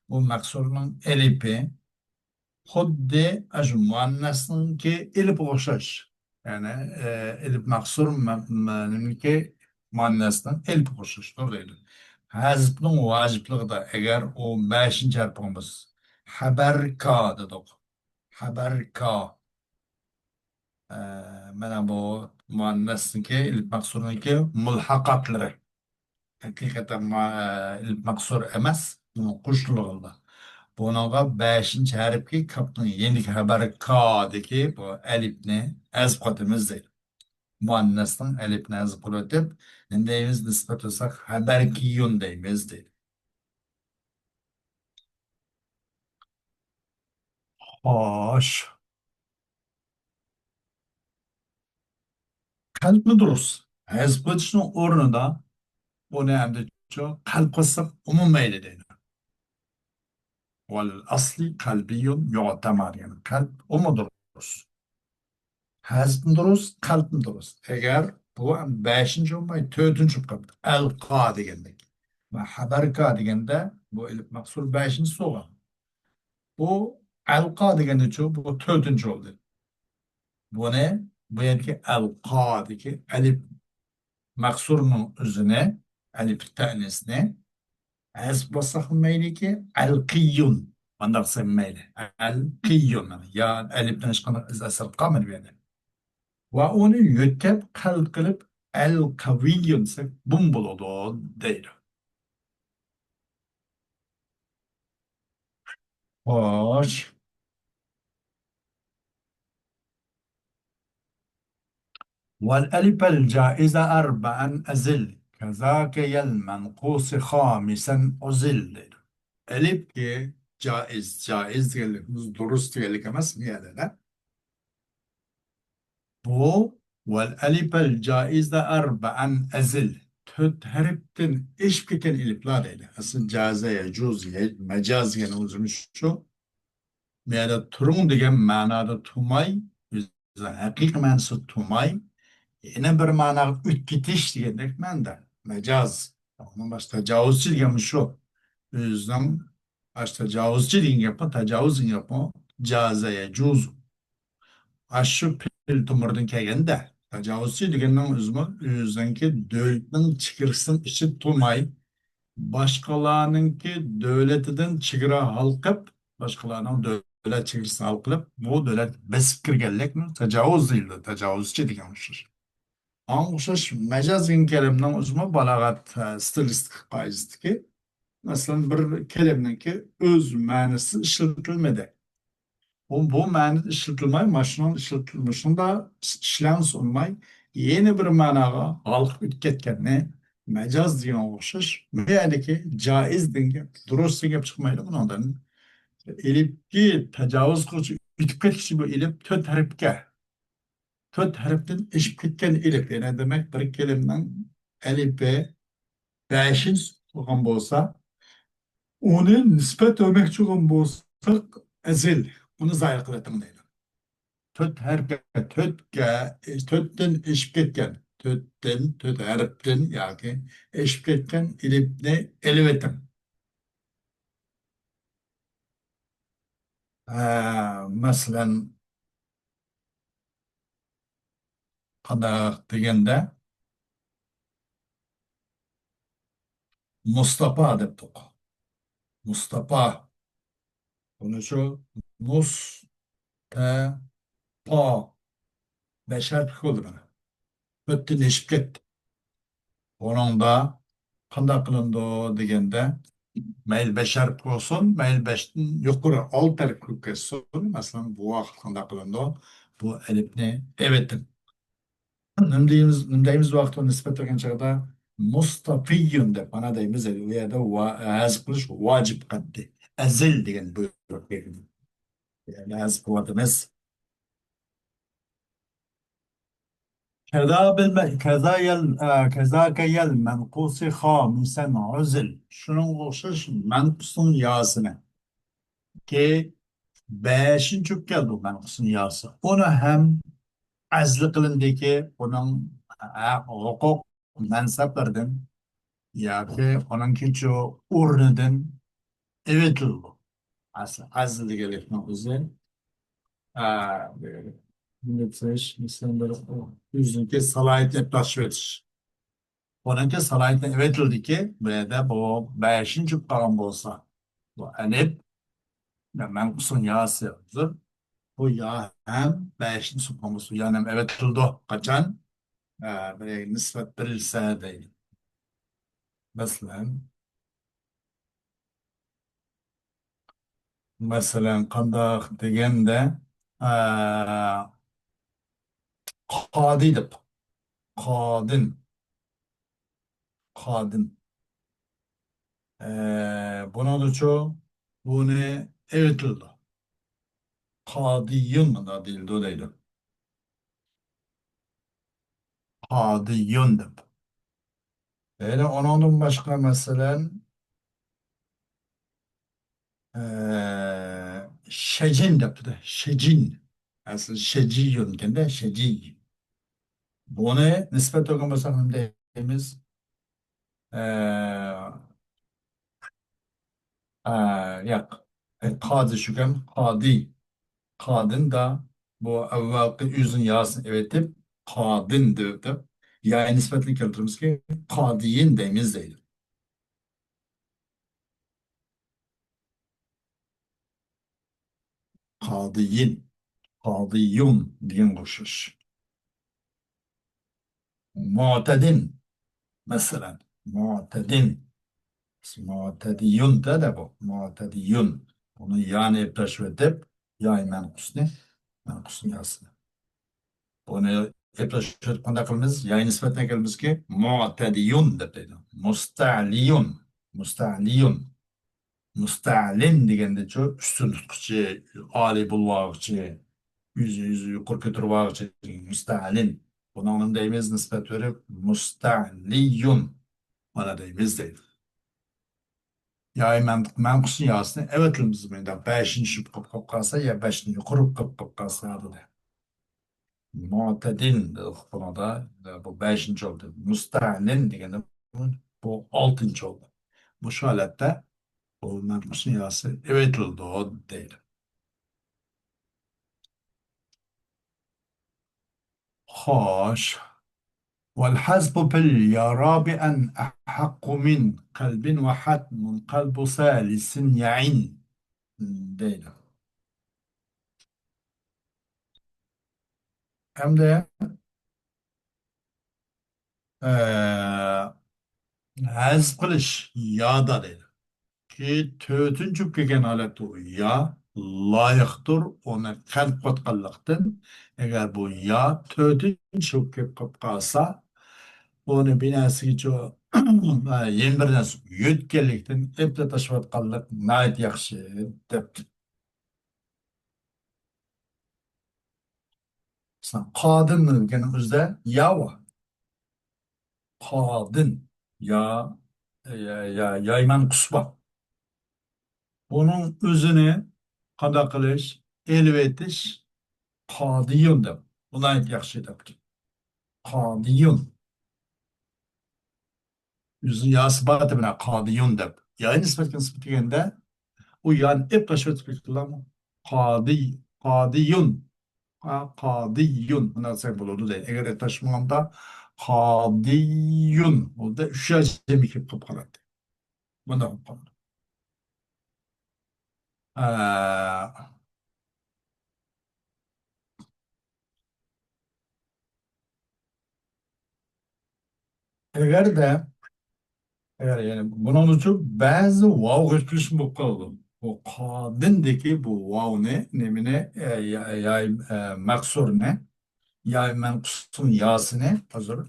بۇ مەقسۇرنىڭ ئەلىپى خۇددى ئاشۇ مۇئەننەسنىڭكى ئېلىپىغا ئوخشاش. يەنى، ئە، ئېلىپ مەقسۇر مە-، مە-، نېمىكى مۇئەننەسنىڭ ئېلىپىغا ئوخشاشتۇر دەيدۇ. ھەزپنىڭ ۋاجىپلىقىدا، ئەگەر ئۇ بەشىنچى ھەرپىڭ بولسا، خەبەركا دېدۇق. خەبەركا. ئە، مانا بۇ مۇئەننەسنىڭكى، ئېلىپ مەقسۇرنىڭكى مۇلھەقاتلىرى. ھەقىقەتەن ما-، ئېلىپ مەقسۇر ئەمەس، بۇنىڭ قوشۇلغانلار. بۇنىڭغا بەشىنچى ھەرپكى كاپنىڭ يېنىدىكى خەبەر كادىكى بۇ ئەلىپنى ھەزىپ قىلىۋاتىمىز دەيدۇ. مۇئەننەسنىڭ ئەلىپنى ھەزىپ قىلىۋېتىپ، نېمە دەيمىز؟ نىسبەت قىلساق، خەبەركىيۇن دەيمىز دەيدۇ. خوش. قەلبمۇ دۇرۇس. ھەزىپ قىلىشنىڭ ئورنىدا ئۇنى ئەمدىچۇ قەلب قىلساق ئۇمۇ مەيلى دەيدۇ. ۋەل ئەسلى قەلبىيۇن يۇغتەما دېگەن قەلب ئۇمۇ دۇرۇس. ھەزىپمۇ دۇرۇس، قەلبمۇ دۇرۇس. ئەگەر بۇ بەشىنچى بولماي، تۆتىنچى بولۇپ قاپتۇ. ئەلقا دېگەندەك. ۋە خەبەركا دېگەندە بۇ ئېلىپ مەقسۇر بەشىنچىسى بولغان. بۇ ئەلقا دېگەندىچۇ، بۇ تۆتىنچى بولدى. بۇنى، بۇ يەردىكى ئەلقادىكى ئەلىپ مەقسۇرنىڭ ئۆزىنى، ئەلىپ تەنىسنى ھەزىپ بولساقمۇ مەيلىكى، ئەلقىيۇن. مانداق دېسەم مەيلى. ئەلقىيۇن. يا ئەلىپتىن ھېچقانداق ئىز ئەسەر قالمىدى بۇ يەردە. ۋە ئۇنى يۆتكەپ قەلب قىلىپ، ئەلقەۋىيۇن دېسەك، بۇم بولىدۇ دەيدۇ. خوش. والألف الجائز أربعا أزل، كذاك يا المنقوص خامسا عزل دەيدۇ. ئەلىپكى جائىز، جائىز دېگەنلىكىمىز دۇرۇس دېگەنلىك ئەمەس، مۇ يەردە. بۇ، والألف الجائز أربعا أزل. تۆت ھەرپتىن ئېشىپ كەتكەن ئېلىپلار دەيدۇ. ئەسلى جازە، يەجۇز، يە-، مەجاز دېگەن ئۆزىمىز شۇ. مۇ يەردە تۇرۇڭ دېگەن مەنادا تۇرماي، ئۆزىنىڭ ھەقىقىي مەنىسى تۇرماي، يەنە بىر مەناغا ئۆتۈپ كېتىش دېگەندەك مەنىدە. مەجاز. ئۇنىڭ باشقا تاجاۋۇزچى دېگەن شۇ. ئۆزىنىڭ ئاشۇ تاجاۋۇزچى دېگەن گەپمۇ، تاجاۋۇز دېگەن گەپمۇ، جازە يەجۇز. ئاشۇ پېئىل تۇمۇردىن كەلگەندە، تاجاۋۇزچى دېگەننىڭ ئۆزىمۇ ئۆزىنىڭكى دۆلىتىنىڭ چېگرىسىنىڭ ئىچىدە تۇرماي، باشقىلارنىڭكى دۆلىتىدىن چېگرا ھالقىپ، باشقىلارنىڭ دۆلەت چېگرىسىنى ھالقىلىپ، بۇ دۆلەت بېسىپ كىرگەنلىكنى تاجاۋۇز دېيىلىدۇ، تاجاۋۇزچى دېگەن ئوخشاش. ئاڭا ئوخشاش مەجاز دېگەن كەلىمىنىڭ ئۆزىمۇ بالاغەت، ئە، ستىلىستىكا قائىدىسىدىكى، مەسىلەن، بىر كەلىمىنىڭكى ئۆز مەنىسى ئىشلىتىلمىدى. بۇ، بۇ مەنىدە ئىشلىتىلمەي، ماشۇنىڭ ئىشلىتىل-، مۇشۇنداق ئىش-، ئىشلەنسە ئۇنىماي، يەنە بىر مەناغا ھالقىپ ئۆتۈپ كەتكەننى مەجاز دېگەنگە ئوخشاش. بۇ يەردىكى جائىز دېگەن گەپ، دۇرۇس دېگەن گەپ چىقمايدۇ بۇنىڭدىن. ئېلىپكى تاجاۋۇز قىلغۇچە ئۆتۈپ كەتكۈچە بۇ ئېلىپ تۆت ھەرپكە تۆت ھەرپتىن ئېشىپ كەتكەن ئېلىپ، يەنى دېمەك، بىر كەلىمىنىڭ ئەلىپى بەشىنچى بولغان بولسا، ئۇنى نىسبەت بەرمەكچى بولغان بولساق، ئەزىل، ئۇنى زايە قىلىۋېتىڭ دەيدۇ. تۆت ھەرپكە، تۆتكە، تۆتتىن ئېشىپ كەتكەن، تۆتتىن، تۆت ھەرپتىن ياكى ئېشىپ كەتكەن ئېلىپنى ئېلىۋېتىڭ. ھە، مەسىلەن، قانداق دېگەندە، مۇستاپا دەپتۇق. مۇستاپا. بۇنى شۇ مۇس، تە، پا. بەش ھەرپلىك بولدى مانا. تۆتتىن ئېشىپ كەتتى. بۇنىڭدا قانداق قىلىنىدۇ دېگەندە، مەيلى بەش ھەرپ بولسۇن، مەيلى بەشتىن يۇقىرى ئالتە ھەرپ كىرىپ كەتسۇن، مەسىلەن، بۇ ۋاقىت قانداق قىلىنىدۇ؟ بۇ ئەلىپنى ئېلىۋېتىڭ. نېمە دەيمىز، نېمە دەيمىز ۋاقىتقا نىسبەت بەرگەن چاغدا؟ مۇستەفىيۇن دەپ مانا دەيمىز. ئۇ يەردە ۋا-، ھەزىپ قىلىش ۋاجىپ قىلدى. ئەزىل دېگەن بۇيرۇق بېرىلدى. يەنى ھەزىپ قىلىۋاتىمىز. كذا بالم-، كذا يل-، ئە، كذاك يا المنقوص خامسا عزل. شۇنىڭغا ئوخشاش مەنقۇسنىڭ ياسىنى. كى بەشىنچى بولۇپ كەلدى مەنقۇسنىڭ ياسى. ئۇنى ھەم ئەزلى قىلىندىكى، ئۇنىڭ، ئە، ھوقۇق مەنسەپلىرىدىن ياكى ئۇنىڭكىچۇ ئورنىدىن ئېۋېتىلىدۇ. ئەسلى ئەزلى دېگەنلىكنىڭ ئۆزى، ئە، ئۆزىنىڭكى سالاھىيىتىنى ئېلىپ تاشلىۋېتىش. ئۇنىڭكى سالاھىيىتىنى ئېۋېتىلدىكى، بۇ يەردە بۇ بەشىنچى بولۇپ قالغان بولسا، بۇ ئەلىپ، مەنقۇسنىڭ ياسى ھازىر. بۇ يا ھەم بەشىنچى سوپۇرمىسى يا ھەم ئەۋەتىلىدۇ. قاچان؟ ئە، بىر نىسبەت بېرىلسە دەيدۇ. مەسىلەن، مەسىلەن، قانداق دېگەندە، ئە، قادى دەپ، قادىن، قادىن. ئە، بۇنىڭدىچۇ بۇنى ئېۋېتىلىدۇ. قادىيۇن مۇنداق دېيىلىدۇ دەيدۇ. قادىيۇن دەپ. يەنە ئۇنىڭدىن باشقا، مەسىلەن، ئە، شەجىن دەپتۇ. شەجىن. ئەسلى شەجىيۇن ئىكەندە، شەجىي. بۇنى نىسبەت بەرگەن بولساق نېمە دەيمىز؟ ئە، ئە، ياق. ئە، قادى شۇكەن، قادى. قادىن دا بۇ ئەۋۋەلقى ئۆزىنىڭ ياسىنى ئېۋېتىپ، قادىن دەپ، يا نىسبەتنى كەلتۈرىمىزكى، قادىيىن دەيمىز دەيدۇ. قادىيىن، قادىيۇن دېگەنگە ئوخشاش. مۇتەدىن، مەسىلەن، مۇتەدىن. مۇتەدىيۇن دەدە بۇ، مۇتەدىيۇن. بۇنى يانى ئېپلاشىۋېتىپ، ياي مەنقۇسنى، مەنقۇسنى ياسىنى. بۇنى ئېپلاشىۋېتىپ قانداق قىلىمىز؟ ياي نىسبەتنى قىلىمىزكى، مۇتەدىيۇن دەپ دەيدۇ. مۇستەلىيۇن، مۇستەلىيۇن. مۇستەلىن دېگەندىچۇ ئۈستۈن تۇتقۇچى، ئالىي بولۇۋالغۇچى، يۈزى، يۈزى يۇقىرى كۆتۈرۈۋالغۇچى، مۇستەلىن. بۇنىڭغا نېمە دەيمىز؟ نىسبەت بېرىپ، مۇستەلىيۇن. مانا دەيمىز دەيدۇ. ياي مەن-، مەنقۇسنىڭ ياسىنى ئەۋەتىلمىز. مۇنداق بەشىنچى شۇ قىلىپ قالسا يا بەشتىن يۇقىرى قىلىپ قالسا دېدى. مۇتەدىن دېدۇق بۇنىڭدا، بۇ بەشىنچى بولدى. مۇستەلىن دېگەندە بۇ ئالتىنچى بولدى. مۇشۇ ھالەتتە بۇ مەنقۇسنىڭ ياسى ئېۋېتىلىدۇ دەيدۇ. خوش. والحذف في اليا رابعا أحق من قلب وحتم قلب ثالث يعن دەيدۇ. ئەمدى، ئە، ھەزپ قىلىش يادا دەيدۇ. كى تۆتىنچى بولۇپ كەلگەن ھالەتتە ئۇ يا لايىقتۇر، ئۇنى قەلب قىلىۋاتقانلىقتىن، ئەگەر بۇ يا تۆتىنچى بولۇپ كېلىپ قالسا، ئۇنى بىر نەرسىگىچۇ، يەنە بىر نەرسە يۆتكەنلىكتىن ئېپلىتاشىۋاتقانلىق ناھايىتى ياخشى دەپتۇ. مەسىلەن، قادىن دېگەننىڭ ئۆزىدە يا بار. قادىن. يا، يا، يا، يايمەنقۇس بار. بۇنىڭ ئۆزىنى قانداق قىلىش؟ ئېلىۋېتىش. قادىيۇن دەپ. بۇ ناھايىتى ياخشى دەپتۇ. قادىيۇن. يۈزى ياسى بار دەپ، مانا قادىيۇن دەپ. ياي نىسبەتكە نىسبەت دېگەندە، ئۇ يانى ئېپلاشىۋېتىپ كېتىدۇ. قادىي، قادىيۇن. قا-، قادىيۇن. مۇنداق دېسەك بولىدۇ دەيدۇ. ئەگەر ئېپلاشمىغاندا، قادىيۇن. ئۇ يەردە ئۈچ يا جەمئىي كېلىپ قالىدۇ. مۇنداق بولۇپ قالىدۇ. ئە، ئەگەردە، ئەگەر، يەنى بۇنىڭ ئۈچۈن بەزى ۋاۋغا ئۆتكۈزۈشمۇ بولۇپ قالىدۇ. بۇ قادىندىكى بۇ ۋاۋنى، نېمىنى، ئە، يا-، ياي، ئە، مەقسۇرنى، ياي مەنقۇسنىڭ ياسىنى، ھازىر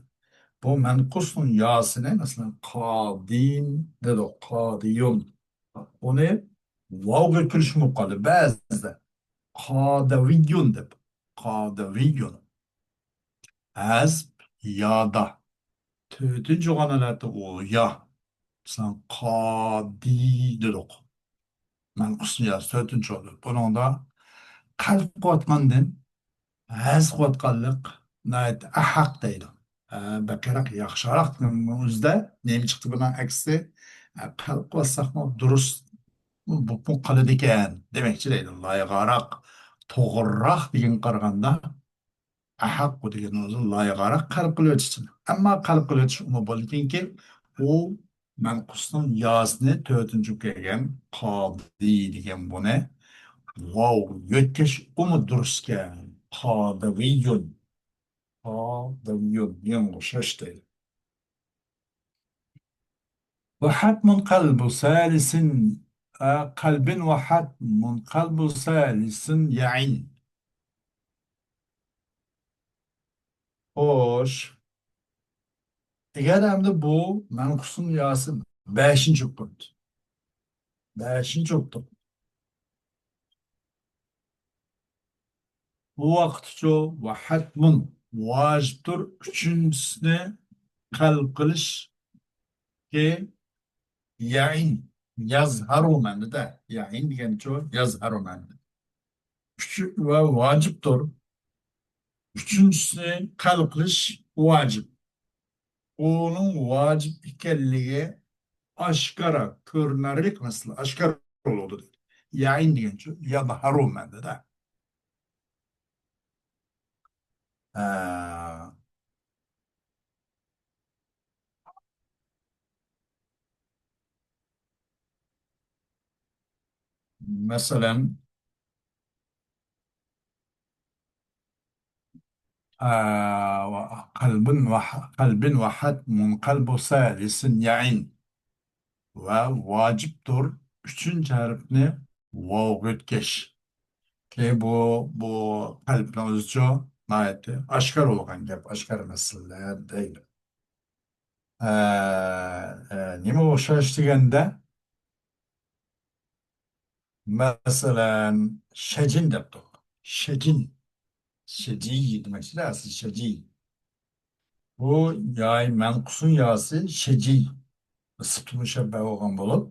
بۇ مەنقۇسنىڭ ياسىنى، مەسىلەن، قادىن دېدۇق، قادىيۇن. ئۇنى ۋاۋغا ئۆتكۈزۈشمۇ بولۇپ قالدى بەزىدە. قادەۋىيۇن دەپ. قادەۋىيۇن. ھەزپ يادا. تۆتىنچى بولغان ھالەتتە ئۇ يا. مەسىلەن، قادى دېدۇق. مەنقۇسنىڭ ياسى تۆتىنچى بولدى. بۇنىڭدا قەلب قىلىۋاتقاندىن ھەزپ قىلىۋاتقانلىق ناھايىتى ئەھەق دەيدۇ. ھە، بەكرەك، ياخشىراق دېگەننىڭ ئۆزىدە نېمە چىقتى بۇنىڭ ئەكسى؟ ھە، قەلب قىلىۋاتساقمۇ دۇرۇس بولۇپمۇ قالىدىكەن دېمەكچى دەيدۇ. لايىقراق، توغرىراق دېگەنگە قارىغاندا، ئەھەققۇ دېگەن ئۆزى لايىقراق قەلب قىلىۋېتىشتىن. ئەمما قەلب قىلىۋېتىش ئۇمۇ بولىدىكەنكى، ئۇ مەنقۇسنىڭ ياسىنى تۆتىنچى كەلگەن قادى دېگەن بۇنى ۋاۋ يۆتكەش، ئۇمۇ دۇرۇسكەن. قادىۋىيۇن. قادىۋىيۇن. يېڭى ئوخشاش دەيدۇ. وحتم قلب ثالث، ئە، قلب وحتم قلب ثالث يعن. خوش. ئەگەر ئەمدى بۇ مەنقۇسنىڭ ياسى بەشىنچى بولۇپ تۇرۇپتۇ. بەشىنچى بولۇپ تۇرۇپتۇ. بۇ ۋاقىتچۇ ۋە ھەتمۇن ۋاجىپتۇر. ئۈچىنچىسىنى قەلب قىلىش كى يەئىن يەزھەرۇ مەنىدە. يەئىن دېگەنچۇ يەزھەرۇ مەنىدە. ئۈچ ۋە ۋاجىپتۇر. ئۈچىنچىسىنى قەلب قىلىش ۋاجىپ. ئۇنىڭ ۋاجىپ ئىكەنلىكى ئاشكارا، كۆرۈنەرلىك مەسىلە، ئاشكارا بولىدۇ. يەئىن دېگەنچۇ يەزھەرۇ مەنىدە. ھە. مەسىلەن، ئە، قەلبىن ۋە، قەلبىن ۋە ھەتمۇن قەلبۇ سالىسىن يەئىن. ۋە ۋاجىپتۇر ئۈچىنچى ھەرپنى ۋاۋغا ئۆتكەش. كى بۇ، بۇ قەلبنىڭ ئۆزىچۇ ناھايىتى ئاشكارا بولغان گەپ، ئاشكارا مەسىلە دەيدۇ. ئە، ئە، نېمە ئوخشاش دېگەندە، مەسىلەن، شەجىن دەپتۇق. شەجىن. شەجىي دېمەكچىدە، ئەسلى شەجىي. بۇ ياي مەنقۇسنىڭ ياسى شەجىي. سىپتى مۇشەببە بولغان بولۇپ،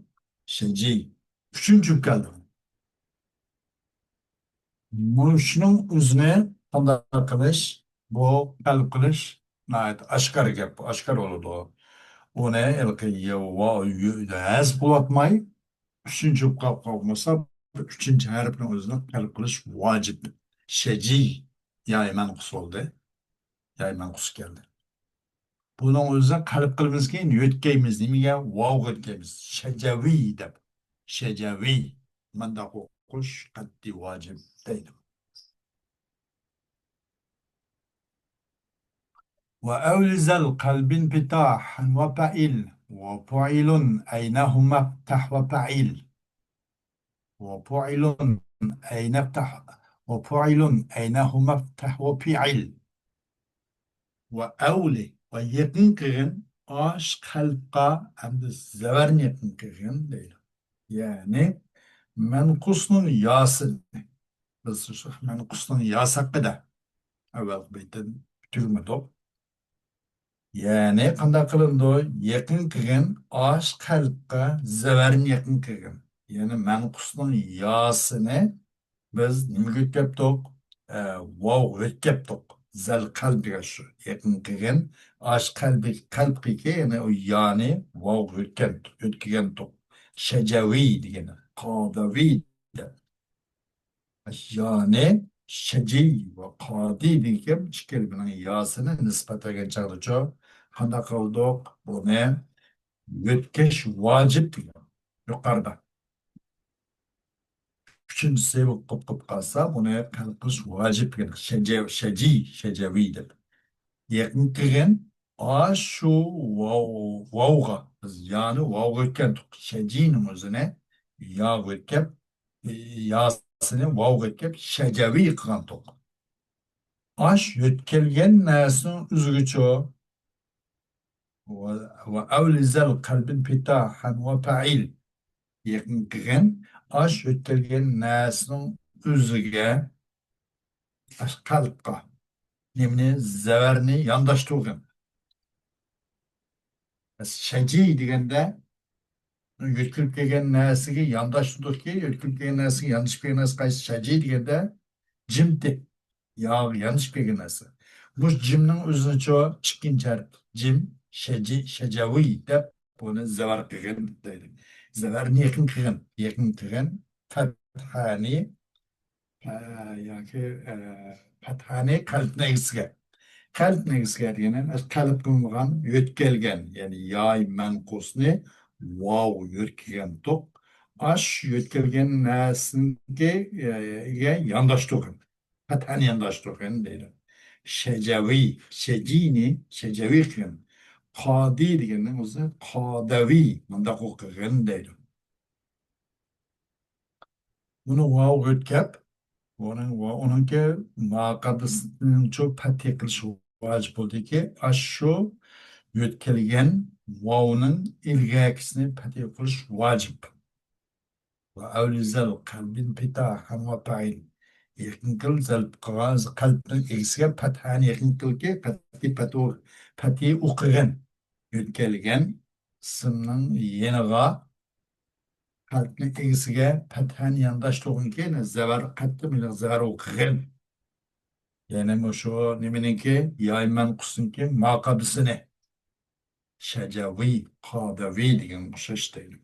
شەجىي. ئۈچىنچى بولۇپ كەلدى. مۇشۇنىڭ ئۆزىنى قانداق قىلىش؟ بۇ قەلب قىلىش ناھايىتى ئاشكارا گەپ، ئاشكارا بولىدۇ. ئۇنى ھېلىقى يا-، ۋا-، يۆ-، ھەزىپ قىلىۋاتماي، ئۈچىنچى بولۇپ قالىپ قالمىسا، ئۈچىنچى ھەرپنىڭ ئۆزىنى قەلب قىلىش ۋاجىپ. شەجىي ياي مەنقۇس بولدى. ياي مەنقۇس كەلدى. بۇنىڭ ئۆزىنى قەلب قىلىمىز كېيىن يۆتكەيمىز. نېمىگە؟ ۋاۋغا يۆتكەيمىز. شەجەۋىي دەپ. شەجەۋىي. مانداق ئوقۇش قەتئىي ۋاجىپ دەيدۇ. وأول ذا القلب انفتاحا وفعل وفعل أينهما افتح وفعل. وفعل أين افتح، وفعل أينهما افتح وفعل. وأول، ۋە يېقىن قىلغىن، ئاش قەلبقا، ئەمدى زەۋەرنى يېقىن قىلغىن دەيدۇ. يەنى مەنقۇسنىڭ ياسىنى، بىز شۇ مەنقۇسنىڭ ياسى ھەققىدە ئەۋۋەلقى بەيتتىن تۈگىمىدۇق. يەنى قانداق قىلىنىدۇ؟ يېقىن قىلغىن ئاش قەلبقە زەۋەرنى يېقىن قىلغىن. يەنى مەنقۇسنىڭ ياسىنى بىز نېمىگە ئۆتكەپتۇق؟ ئە، ۋاۋغا ئۆتكەپتۇق. زەل قەلب دېگەن شۇ. يېقىن قىلغىن ئاش قەلبى، قەلبقىكى، يەنى ئۇ يانى ۋاۋغا ئۆتكەن، ئۆتكۈگەنتۇق. شەجەۋىي دېگىنى، قادىۋىي دەپ. يانى شەجىي ۋە قادى دېگەن ئىككى كەلىمىنىڭ ياسىنى نىسبەتلىگەن چاغدىچۇ قانداق قىلدۇق؟ بۇنى يۆتكەش ۋاجىپ دېگەن يۇقىرىدا. ئۈچىنچىسى بولۇپ قېلىپ قالسا، بۇنى قەلب قىلىش ۋاجىپ دېگەن. شەجە-، شەجىي، شەجەۋىي دەپ. يېقىن قىلغىن ئاشۇ ۋاۋ-، ۋاۋغا. بىز يانى ۋاۋغا ئۆتكەنتۇق. شەجىينىڭ ئۆزىنى ياغا ئۆتكەپ، ياسىنى ۋاۋغا ئۆتكەپ، شەجەۋىي قىلغانتۇق. ئاش يۆتكەلگەن نەرسىنىڭ ئۆزىگىچۇ؟ ۋە، ۋە ئەۋلىزەل قەلبىن پىتاھەن ۋە پەئىل. يېقىن قىلغىن ئاش يۆتكەلگەن نەرسىنىڭ ئۆزىگە، ئاش قەلبقا. نېمىنى؟ زەۋەرنى يانداشتۇرغىن. شەجىي دېگەندە، يۆتكىلىپ كەلگەن نەرسىگە يانداشتۇردۇقكى، يۆتكىلىپ كەلگەن نەرسىگە ياندىشىپ كەلگەن نەرسە قايسى؟ شەجىي دېگەندە، جىمتى. ياغ ياندىشىپ كەلگەن نەرسە. بۇ جىمنىڭ ئۆزىنىچۇ ئىككىنچى ھەرپ. جىم، شەجى، شەجەۋىي دەپ بۇنى زەۋەر قىلغىن دەيدۇ. زەۋەرنى يېقىن قىلغىن. يېقىن قىلغىن. پەتھانى، ئە، ياكى، ئە، پەتھانى قەلبنىڭ ئەكسىگە. قەلبنىڭ ئەكسىگە دېگەن قەلب قىلمىغان، يۆتكەلگەن، يەنى ياي مەنقۇسنى ۋاۋ يۆتكىگەنتۇق. ئاش يۆتكەلگەن نەرسىنىڭكى، ئە، يانداش تۇرغىن. پەتھەنى يانداش تۇرغىن دەيدۇ. شەجەۋى، شەجىنى شەجەۋى قىلغىن. قادى دېگەننىڭ ئۆزى قادەۋى، مۇنداق ئوقۇغىن دەيدۇ. بۇنى ۋاۋغا يۆتكەپ، ئۇنىڭ ۋا-، ئۇنىڭكى ماقابىلىنىڭچۇ پەتھى قىلىش ۋاجىپ بولدىكى، ئاشۇ يۆتكەلگەن ۋاۋنىڭ ئىلگەركىسىنى پەتھى قىلىش ۋاجىپ. ۋە ئەۋلىزەل قەلبىن پىتا ھەم ۋە پەئىل. يېقىن قىل زەلپ قىلغان قەلبنىڭ ئىگىسىگە پەتھەنى يېقىن قىلكى، قەتئىي پەتھۇ-، پەتھى ئوقۇغىن. يۆتكەلگەن ئىسىمنىڭ يېنىغا قەلبنىڭ ئىگىسىگە پەتھەنى يانداش تۇرغىنكى، زەۋەر قەتئىي مېنىڭ زەۋەر ئوقۇغىن. يەنى مۇشۇ نېمىنىڭكى، يايمەن قۇسنىڭكى ماقابىسىنى. شەجەۋى، قادەۋى دېگەن ئوخشاش دەيدۇ.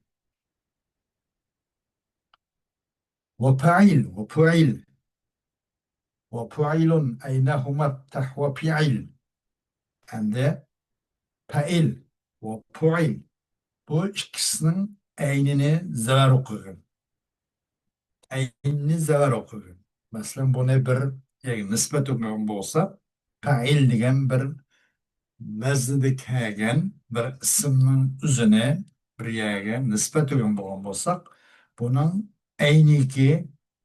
ۋە پەئىل، ۋە پۇئىل. ۋە پۇئىلۇن ئەينەھۇمەپتەھ ۋە پىئىل. ئەمدى پەئىل ۋە پۇئىل. بۇ ئىككىسىنىڭ ئەينىنى زەۋەر ئوقۇغىن. ئەينىنى زەۋەر ئوقۇغىن. مەسىلەن، بۇنى بىر يەرگە نىسبەت ئوقۇغان بولسا، پەئىل دېگەن بىر ۋەزنىدە كەلگەن بىر ئىسىمنىڭ ئۆزىنى بىر يەرگە نىسبەت ئوقۇغان بولغان بولساق، بۇنىڭ ئەينىكى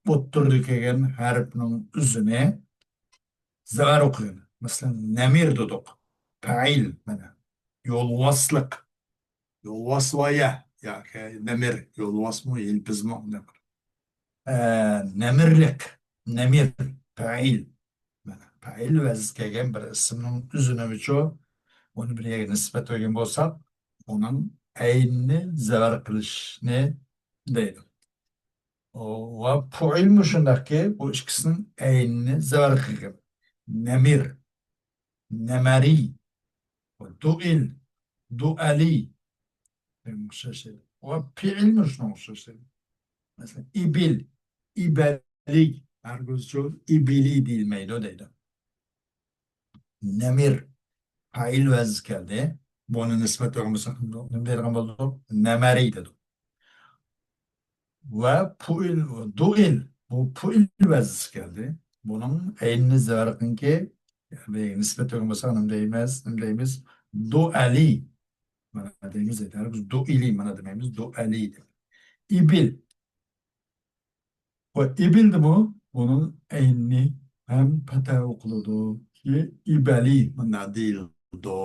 ئوتتۇرىدا كەلگەن ھەرپنىڭ ئۆزىنى زەۋەر ئوقۇغىن. مەسىلەن، نەمىر دېدۇق. پەئىل، مانا، يولۋاسلىق. يولۋاسۋايە ياكى نەمىر، يولۋاسمۇ، يىلپىزمۇ، ئۇنداق. ئە، نەمىرلىك، نەمىر، پەئىل. مانا، پەئىل ۋەزىسى كەلگەن بىر ئىسىمنىڭ ئۆزىنىمۇچۇ، ئۇنى بىر يەرگە نىسبەت قويغان بولساق، ئۇنىڭ ئەينىنى زەۋەر قىلىشنى دەيدۇ. ۋە پۇئىلمۇ شۇنداقكى، بۇ ئىككىسىنىڭ ئەينىنى زەۋەر قىلغىن. نەمىر، نەمەرى، دۇئىل، دۇئەلى. ئوخشاش. ۋە پىئىلمۇ شۇنىڭغا ئوخشاش. مەسىلەن، ئىبىل، ئىبەلى. ھەرگىزچۇ ئىبىلى دېيىلمەيدۇ دەيدۇ. نەمىر، پەئىل ۋەزىسى كەلدى. بۇنى نىسبەت قويغان بولساق، نېمە دەيدىغان بولدۇق؟ نەمەرى دېدۇق. ۋە پۇئىل، دۇئىل. بۇ پۇئىل ۋەزىسى كەلدى. بۇنىڭ ئەينىنى زەۋەر قىلغىنكى، يەنى نىسبەت قويغان بولساق، نېمە دەيمىز؟ نېمە دەيمىز؟ دۇئەلى. مانا دەيمىز، دۇئىلى، مانا دېمەيمىز، دۇئەلى دەپ. ئىبىل. ۋە ئىبىلدىمۇ بۇنىڭ ئەينىنى ھەم پەتھە ئوقۇلىدۇ. ئىبەلى مۇنداق دېيىلىدۇ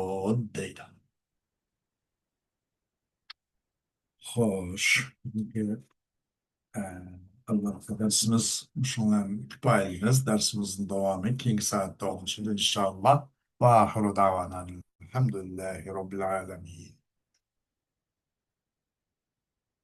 دەيدۇ. خوش. بۈگۈنكى، ئە، ئاللىبۇرۇنقى دەرسىمىز مۇشۇنىڭ بىلەن كۇپايىلىنىمىز. دەرسىمىزنىڭ داۋامى كېيىنكى سائەتتە بولۇشىدۇ، ئىنشائاللا. ۋە ئاخىرۇ دەۋانا ئەلھەمدۇلىللاھى رەببىل ئالەمىن.